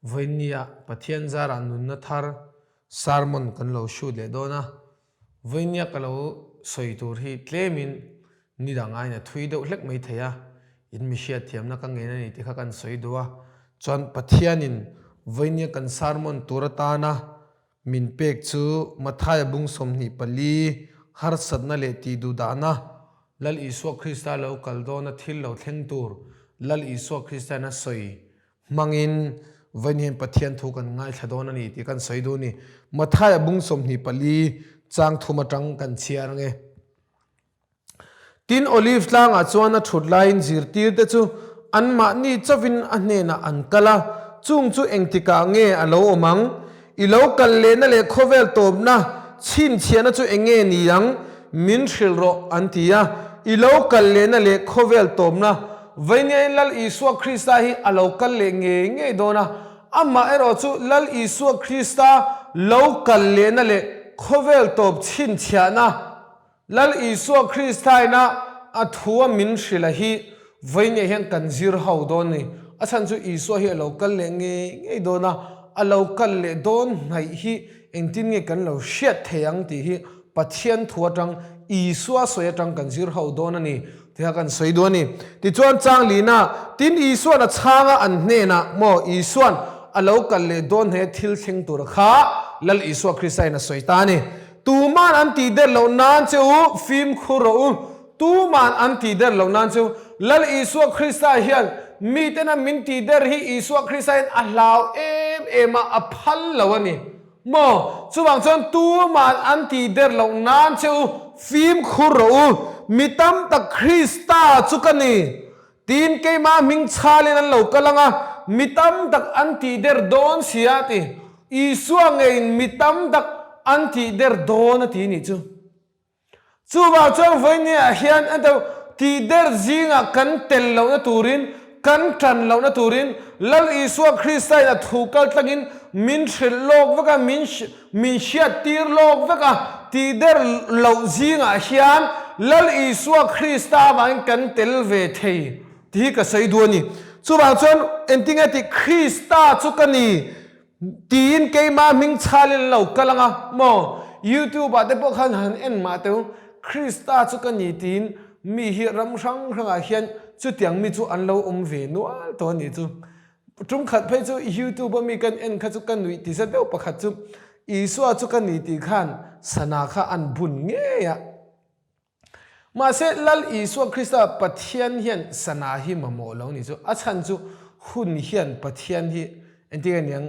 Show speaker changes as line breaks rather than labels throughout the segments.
Vawinia Pathian zarah nunna thar sermon kan lo shoot leh dawn a, vawinia ka lo sawi tur hi tlemin ni dang aiin a thui deuh hlek mai thei a, in mi hriatthiamna ka ngen a ni tih kha kan sawi duh a, chuan Pathianin vawinia kan sermon tur atana min pek chu Mathaia bung 24 harsatna leh tihduhdahna Lal Isua Krista lo kal dawna thil lo thleng tur Lal Isua Krista in a sawi hmangin vawiin hian Pathian thu kan ngaithla dawn a ni tih kan sawi duh a ni. Mathaia bung 24 chang thum atang kan chhiar ang e. Tin, Olive tlangah chuan a thut laiin zirtirte chu anmahni chauhin a hnenah an kal a, chung chu engtikah nge a lo awm ang? I lo kal lehna leh khawvel tawpna chhinchhiahna chu eng nge ni ang? Min hrilh rawh, an ti a. I lo kal lehna leh khawvel tawpna Vainiain Lal Isua Krista hi a lo kal leh ngei ngei dawn a, amaherawh chu Lal Isua Krista lo kal lehna leh khawvel tawp chhinchhiahna Lal Isua Kristaina a thua min hrilh a hi vawinia hian kan zir ho dawn a ni. A chhan chu Isua hi a lo kal leh ngei ngei dawn a, a lo kal leh dawn hnaih hi engtin nge kan lo hriat thei ang tih hi Pathian thu atang Isua sawi atang kan zir ho dawn a ni tih kha kan sawi duh a ni. Tichuan chang lina tin Isuan a chhanga an hnenah maw Isuan a lo kal leh dawn hnaih a thil thleng tur kha Lal Isua Kristain a sawi ta a ni. Tuman an tih der loh nan che u, fimkhur rawh u. Tuman an tih der loh nan che u. Lal Isua Krista hian mitena min tih der hi Isua Krista hian a hlau em em a, a phal lo a ni. Maw? Chuvang chuan tuman an tih der loh nan che u, fimkhur rawh u. Mi tam tak Krista chu ka ni. Tin, keimah hming chhalin an lo kal ang a, mi tam tak an tih der dawn si a ti. Isua ngeiin mi tam tak an tih der dawn a ti nih chu. Chuvang chuan vawinia hian a deuh tih der zingah kan tel lohna turin, kan tan lohna turin Lal Isua Kristain a thu kal tlangin min hrilh lawk vek a, min Min hriattir lawk vek a, tih der loh zingah hian Lal Isua Krista avangin kan tel ve thei tih hi ka sawi duh a ni. Chuvang chuan engtinge tih Krista chu ka ni tiin keimah hming chhalin lo kal ang a maw? YouTube ah te pawh khan han en mah teu, Krista chu ka ni tiin mi hi ram hrang hrangah hian chutiang mi chu an lo awm ve nual tawh a nih chu. Tum khat phei chu YouTube a mi kan en kha chu ka nuih ti zet deuh pakhat chu Isua chu ka ni tih khan sana kha an bun ngei a. Mahse Lal Isua Krista Pathian hian sana hi mamawh lo ni chu a chhan chu hun hian Pathian hi entir a niang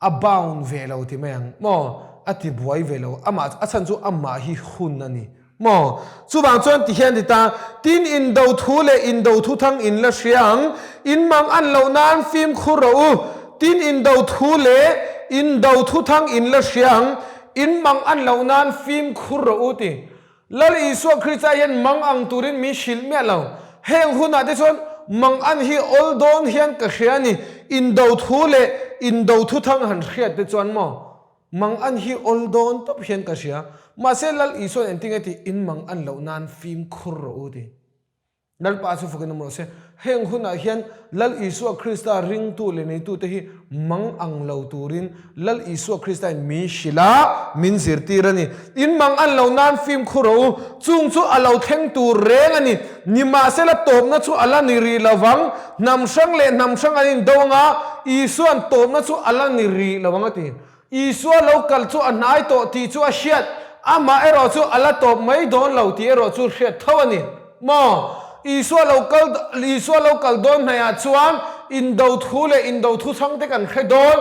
a bound ve lo ti mai ang maw a ti buai ve lo amah a chhan chu amah hi hun a ni. Maw? Chuvang chuan ti hian ti ta, Tin indo thu leh indo thu thang in la hria ang, in mang an loh nan fimkhur rawh u. Tin indo thu leh indo thu thang in la hria ang, in mang an loh nan fimkhur rawh u ti. Lal Isua Krista hian mang ang turin min hrilh miah lo. Heng hunah te chuan mang an hi awl dawn hian ka hria a ni, indo thu leh indo thu thang han hriat te chuan maw? Mang an hi awl dawn tawp hian ka hria. Mahse Lal Isua'n engtin nge tih in mang an loh nan fimkhur rawh u ti. Lalpa chu fakin awm rawh se. Heng hunah hian Lal Isua Krista ringtu leh neitute hi mang ang lo turin Lal Isua Kristain min hrilh a, min zirtir a ni. In mang an loh nan fimkhur rawh u. Chung chu a lo thleng tur reng a ni. Nimahsela tawpna chu a la ni rih lo vang. Hnam hrang leh hnam hrang an indo ang a, Isua'n tawpna chu a la ni rih lo ang a ti. Isua lo kal chu a hnai tawh tih chu a hriat, amah erawh chu a la tawp mai dawn lo tih erawh chu hriat tho a ni. Maw? Isua lo kal, Isua lo kal dawn hnaihah chuan indo thu leh indo thuchhang te kan hre dawn,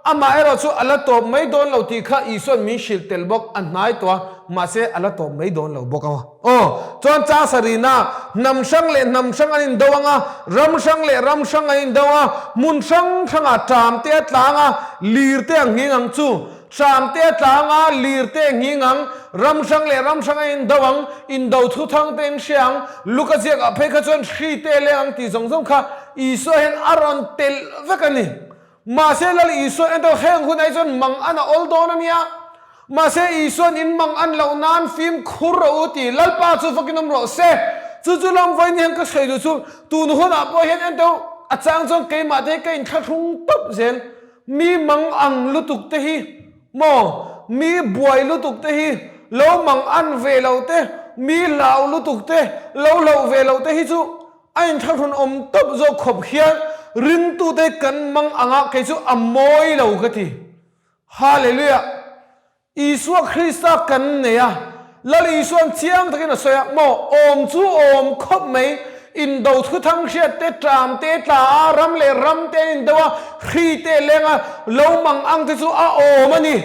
amah erawh chu a la tawp mai dawn lo tih kha Isua'n min hrilh tel bawk, a hnai tawh a, mahse a la tawp mai dawn lo bawk a. Aw, chuan chang sarihna, hnam hrang leh hnam hrang an indo ang a, ram hrang leh ram hrang an indo ang a, hmun hrang hrangah ṭam te a tlang a, lir te a nghing ang chu. Ṭam te a tlang a, lir te a nghing ang, ram hrang leh ram hrang an indo ang, indo thuthang te in hria ang, Luka ziakah phei kha chuan hri te a leng ang tih zawng zawng kha Isua hian a rawn telh vek a ni. Mahse Lal Isuan entaw heng hun ai chuan mang an a awl dawn a nia. Mahse Isuan in mang an loh nan fimkhur rawh u ti Lalpa chu fakin awm rawh se. Chu chu lam vawiin hian ka sawi duh chu tun hunah pawh hian entaw a chang chuan keimah te hi ka inthlahrung tawp zel. Mi mang ang lutuk te hi maw, mi buai lutuk te hi, lo mang an ve lo te, mi hlau lutuk te, lo hlauh ve lo te hi chu a inthlahrun awm tawp zawk khawp hian ringtute kan mang anga kei chu a mawi lo ka ti. Hallelujah! Isua Krista kan nei a, Lal Isua'n chiang takin a sawi a, Maw, awm chu awm khawp mai, indo thuthang hriat te, ṭam te tla a, ram leh ram te an indo a, hri te leng a, lo mang ang te chu a awm a ni.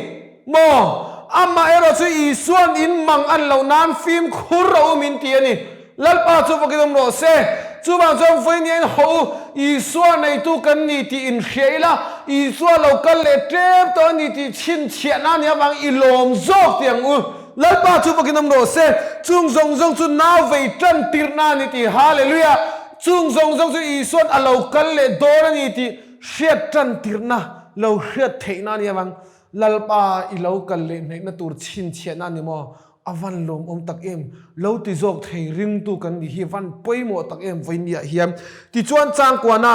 Maw, amah erawh chu Isua'n in mang an loh nan fimkhur a awm in ti a ni. Lalpa chu vakin awm rawh se. Chuvang chuan vawinia in haw u, Isua neitu kan ni tih in hria ila, Isua lo kal leh ṭep tawh a ni tih chhinchhiahna nia vang i lawm zawk tih ang u. Lalpa chu vakin awm rawh se. Chung zawng zawng chu nau vei ṭan tirhna a ni tih. Hallelujah! Chung zawng zawng chu Isua'n a lo kal leh dawn a ni tih hriat ṭan tirhna, lo hriat theihna a nia vang. Lalpa i lo kal leh hnaihna tur chhinchhiahna a ni maw? A van lawmawm tak em? Lo ti zawk thei ringtu kan nih hi van pawimawh tak em vawinia hian. Tichuan changkuana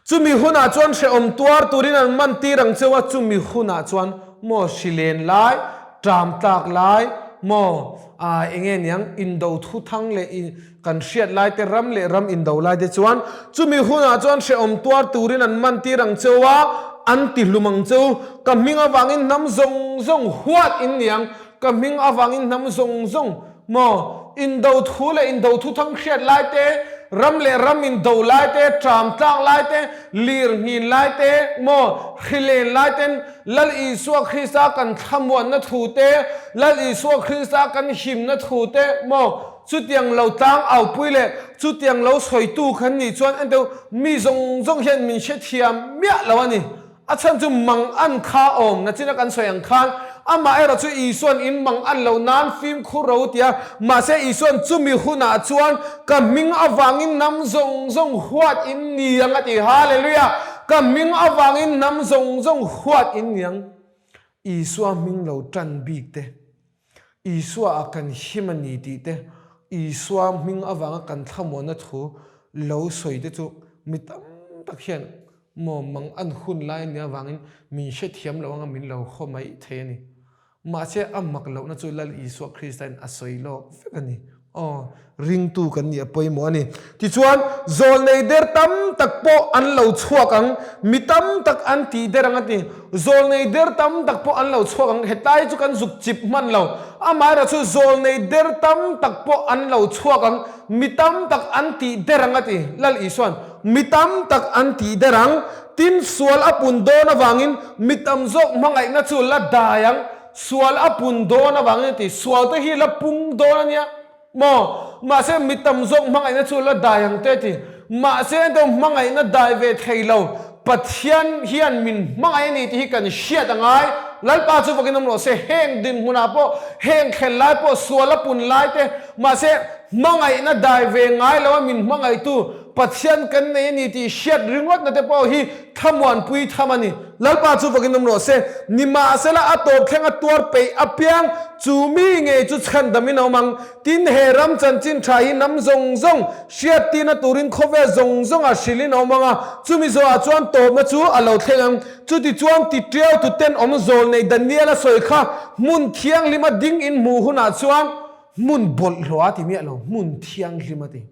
chumi hunah chuan hrehawm tuar turin an man tir ang cheu a, chumi hunah chuan maw hrilen lai, ṭam tlak lai, maw ah enge niang indo thuthang leh kan hriat lai te ram leh ram indo lai te chuan chumi hunah chuan hrehawm tuar turin an man tir ang cheu a, an ti hlum ang cheu. Ka hming avangin hnam zawng zawng huat in ni ang, ka hming avangin hnam zawng zawng maw indo thu leh indo thu thang hriat lai te, ram leh ram indo lai te, ṭam tlak lai te, lir nghin lai te maw hrilen lai ten Lal Isua Krista kan thlamuanna thu te, Lal Isua Krista kan himna thu te maw Chutiang lo tlang aupui leh chutiang lo sawitu khan nih chuan enteu mi zawng zawng hian min hrethiam miah lo a ni. A chhan chu mang an kha awm nachina kan sawi ang khan amah erawh chu Isua'n in mang an lo nan fimkhur ro tia mahse Isua'n chumi hunah chuan ka hming avangin hnam zawng zawng huat in ni ang a ti. Hallelujah! Ka hming avangin hnam zawng zawng huat in ni ang. Isua hming lo tan bik te. Isua ah kan him a ni tih te, Isua hming avanga kan thlamuanna thu lo sawi te chu mi tam tak hian maw mang an hun lai a nih avangin min hrethiam lo anga min lo haw mai thei a ni. Mahse a mak lohna chu Lal Isua Krista in a sawi lawk vek a ni. Aw, ringtu kan nih a pawimawh a ni. Tichuan, zawlnei der tam tak pawh an lo chhuak ang, mi tam tak an tih der ang a ti. Zawlnei der tam tak pawh an lo chhuak ang, hetlai chu kan zuk chip hman lo. Amaherawh chu zawlnei der tam tak pawh an lo chhuak ang, mi tam tak an tih der ang a ti. Lal Isua'n, Mi tam tak an tih der ang, tin sual a pun dawn avangin mi tam zawk hmangaihna chu la dai ang, sual a pun dawn avangin a ti. Sual te hi la pung dawn a nia. Maw? Mahse mi tam zawk hmangaihna chu la dai ang te ti. Mahse engto hmangaihna dai ve thei lo. Pathian hian min hmangaih a ni tih hi kan hriat a ngai. Lalpa chu vakin awm rawh se. Heng dinhmunah pawh, heng thlen lai pawh, sual a pun lai te, mahse hmangaihna dai ve ngai lo a min hmangaihtu Pathian kan nei a ni tih hriat ringawtna te pawh hi thlamuanpui tham a ni. Lalpa chu vakin awm rawh se. Nimahsela a tawp thleng a tuar peih apiang chu mi ngei chu chhandamin a awm ang. Tin, he ram chanchin tha hi hnam zawng zawng hriattirna turin khawvel zawng zawngah hrilhin a awm ang a, chumi zawhah chuan tawpna chu a lo thleng ang. Chutichuan tiṭiau tuten awm zawl nei Daniel-a sawi kha hmun thianghlima ding in hmuh hunah chuan hmun bawlhhlawh a ti miah lo, hmun thianghlim a ti.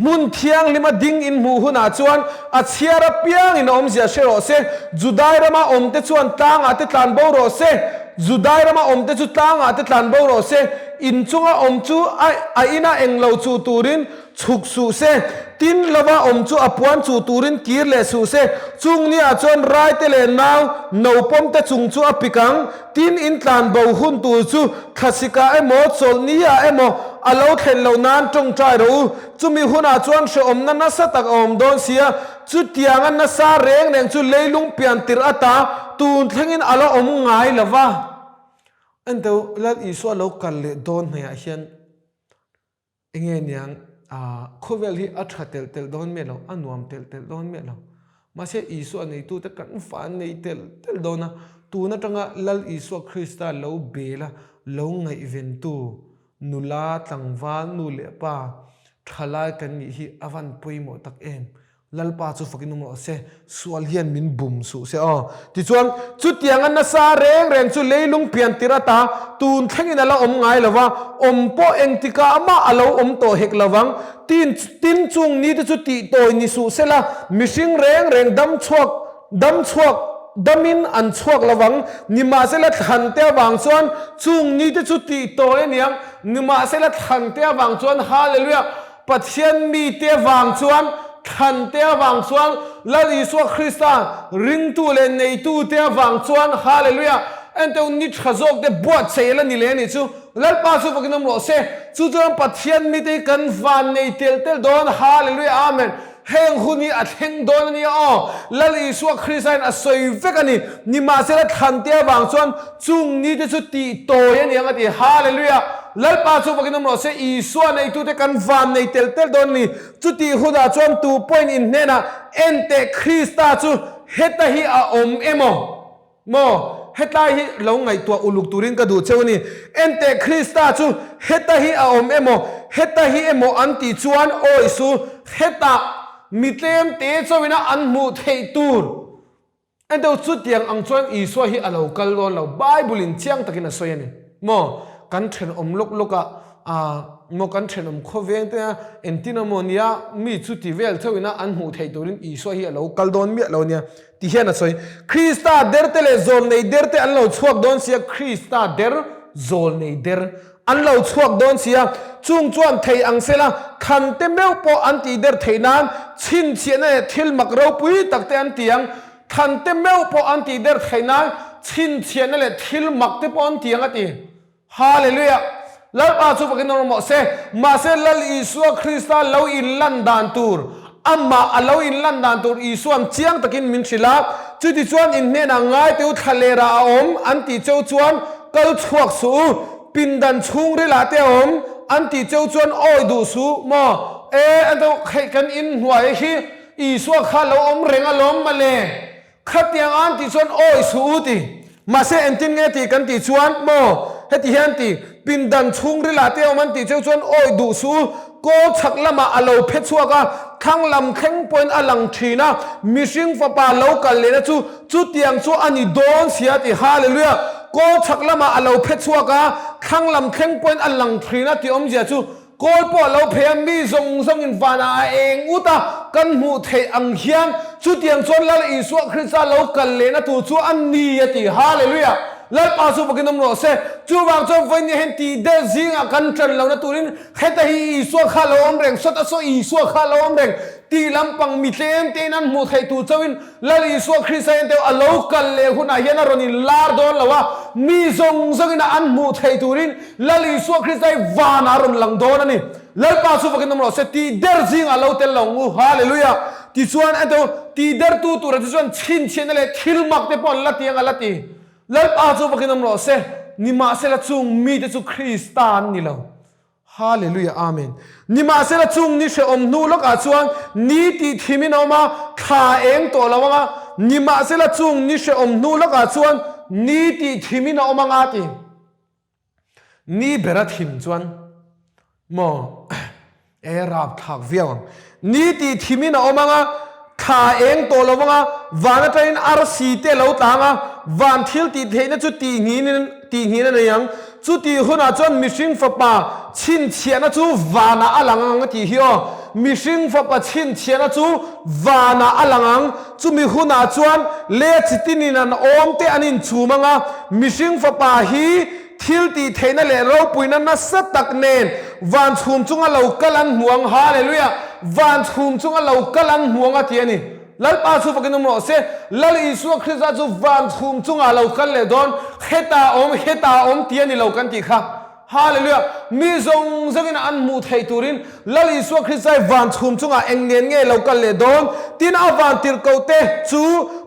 Hmun thianghlima ding in hmuh hunah chuan a chhiar apiangin a awmzia hre rawh se. Judai rama awmte chuan tlangah te tlan bo rawh se. Judai rama awmte chu tlangah te tlan bo rawh se. In chunga awm chu a ina englo chuh turin chhuk suh se. Tin lova awm chu a puan chuh turin kir leh suh se. Chung niah chuan raite leh nau nopawmte chung chu a pik ang. Tin, in tlan bo hun tur chu thlasika emaw, chawlhni ah emaw a lo thlen loh nan tawngtai rawh u. Chumi hunah chuan hrehawmna nasa tak a awm dawn sia, chutianga nasa reng reng chu leilung pian tirh ata tun thlengin a la awm ngai lo va. Enteu, Lal Isua lo kal leh dawn hnaihah hian Enge niang khawvel hi a tha telh telh dawn miah lo, a nuam telh telh dawn miah lo. Mahse Isua neitute kan fa an nei telh telh dawn a, tun atanga Lal Isua Krista lo bel a, lo ngaihventu nula, tlangval, nu leh pa thalai kan nih hi a van pawimawh tak em? Lalpa chu fakin awm rawh se, sual hian min bum suh se aw. Tichuan, chutianga nasa reng reng chu leilung pian tir ata tun thlengin a la awm ngai lo va, awm pawh engtikah mah a lo awm tawh hek lo vang. Tin, tin chung nite chu tihtawi ni suh se la, mihring reng reng dam chhuak, dam chhuak, damin an chhuak lo vang. Nimahsela thlan te avang chuan chung nite chu tihtawi a niang. Nimahsela thlan te avang chuan Hallelujah! Pathian mite vang chuan, thlante avang chuan, Lal Isua Krista ringtu leh neitute avang chuan, Hallelujah! Enteu ni tha zawk te buatsaih la ni leh a nih chu. Lalpa chu vakin awm rawh se. Chu chuan Pathian mite hi kan van nei tel tel dawn, Hallelujah! Amen! Heng hun hi a thleng dawn a nia aw. Lal Isua Krista in a sawi vek a ni. Nimahsela thlante avang chuan chung nite chu tih tawi a ni ang a ti. Hallelujah! Lalpa chu vakin awm rawh se, Isua neitute kan van nei tel tel dawn a ni. Chutih hunah chuan tu pawhin in hnenah, Enteh Krista chu heta hi a awm emaw? Maw? Hetlai hi lo ngaihtuah uluk turin ka duh cheu a ni. Enteh Krista chu heta hi a awm emaw, heta hi emaw an tih chuan awi su, hetah mi tlem te chauhina an hmuh theih tur. Enteh chutiang ang chuan Isua hi a lo kal dawn lo, Bible in chiang takin a sawi a ni. Maw? Kan thenawm lawk lawk ah, ah, maw kan thenawm khawveng te a entin emaw nia mi chuti vel chauhina an hmuh theih turin Isua hi a lo kal dawn miah lo nia. Ti hian a sawi, Krista derte leh zawlnei derte an lo chhuak dawn sia, Krista der, zawlnei der an lo chhuak dawn sia, chung chuan thei ang sela, thante meuh pawh an tih der theih nan chhinchhiahna leh thil mak ropui tak te an ti ang, thante meuh pawh an tih der theih nan chhinchhiahna leh thil mak te pawh an ti ang a ti. Hallelujah! Lalpa chu fakin awm rawh se. Mahse Lal Isua Krista lo inlan dan tur, Amah a lo inlan dan tur Isua'n chiang takin min hrilh a, chutichuan in hnenah ngaiteu thlalera a awm an tih cheu chuan kal chhuak suh u, pindan chhungrilah te a awm an tih cheu chuan awi duh suh maw? E, hei kan inhnuai hi Isua kha lo awm reng alawm mawle. Khatiang an tih chuan awi suh u ti. Mahse engtin nge tih kan tih chuan maw heti hian ti, pindan chhungrilah te awm an tih cheu chuan awi duh suh u, kawl chhak lamah a lo phe chhuak a, thlang lam thleng pawhin a lang thin a, mihring fapa lo kal lehna chu chutiang chu a ni dawn sia ti. Hallelujah! Kawl chhak lamah a lo phe chhuak a, thlang lam thleng pawhin a lang thin a tih awmzia chu Kawl pawh a lo phei a, mi zawng zawngin vanah a eng ut a, kan hmuh theih ang hian chutiang chuan Lal Isua Krista lo kal lehna tur chu a ni a ti. Hallelujah! Lalpa chu vakin awm rawh se. Chuvang chuan vawiin hian tih der zingah kan ṭan lohna turin heta hi Isua kha a lo awm reng, sawta saw Isua kha a lo awm reng tih lampang mi tlem tein an hmuh theih tur chauhin Lal Isua Krista hian teuh a lo kal leh hunah hian a rawn inlar dawn lo a, mi zawng zawngin a an hmuh theih turin Lal Isua Krista hi vanah a rawn lang dawn a ni. Lalpa chu vakin awm rawh se, tih der zingah lo tel lo ngu. Hallelujah! Tichuan, a teuh, tih dertu tura te chuan chhinchhiahna leh thil mak te pawh an la ti ang a la ti. Lalpa chu vakin awm rawh se, nimahsela chung mite chu Krista an ni lo. Hallelujah Amen. Nimahsela chung ni hrehawm hnu lawkah chuan ni tih thimin a awm a, thla eng tawh lo ang a, nimahsela chung ni hrehawm hnu lawkah chuan ni tih thimin a awm ang a ti. Ni bera thim chuan maw e rapthlak viau ang. Ni tih thimin a awm ang a, thla eng tawh lo vang a, van atangin arsi te a lo tlang a, van thil tih theihna chu tihnginin tihngin a nei ang. Chutih hunah chuan mihring fapa chhinchhiahna chu vanah a lang ang a tih hi aw. Mihring fapa chhinchhiahna chu vanah a lang ang. Chumi hunah chuan leh chitinin an awm te an inchhum ang a, mihring fapa hi thil tih theihna leh ropuina nasa tak nen van chhum chunga lo kal an hmu ang, Hallelujah! Van chhum chunga lo kal an hmu ang a ti a ni. Lalpa chu fakin awm rawh se, Lal Isua Krista chu van chhum chungah lo kal leh dawn, hetah awm, hetah awm ti a ni lo kan tih kha. Hallelujah! Mi zawng zawngin an hmuh theih turin Lal Isua Krista hi van chhum chungah eng nen nge lo kal leh dawn? Tin, a van tirhkohte chu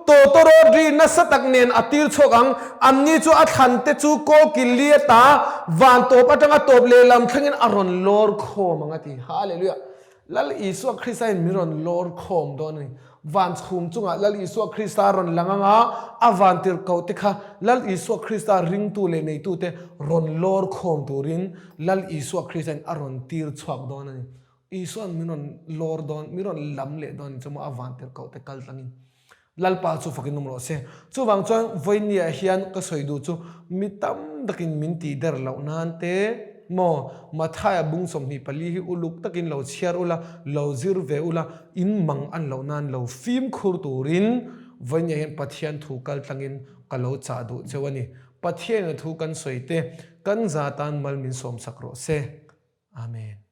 tawtawrawt ri nasa tak nen a tir chhuak ang. Anni chu a thlante chu kawlkil li ata van tawp atanga tawp lehlam thlengin a rawn lawr khawm ang a ti. Hallelujah! Lal Isua Krista in min rawn lawr khawm dawn a ni. Van chhum chungah Lal Isua Krista a rawn lang ang a, a van tirhkoh te kha Lal Isua Krista ringtu leh neitu te rawn lawr khawm turin Lal Isua Krista in a rawn tir chhuak dawn a ni. Isua'n min rawn lawr dawn, min rawn lam leh dawn chu maw a vantirhkoh te kal tlangin. Lalpa chu fakin awm rawh se. Chuvang chuan vawinia hian ka sawi duh chu mi tam takin min tih der loh nan te maw Mathaia bung 24 hi uluk takin lo chhiar ula, lo zir ve ula, in mang an loh nan lo fimkhur turin vawinia hian Pathian thu kal tlangin ka lo chah duh cheu a ni. Pathianin a thu kan sawi te kan za tan mal min sawmsak rawh se. Amen.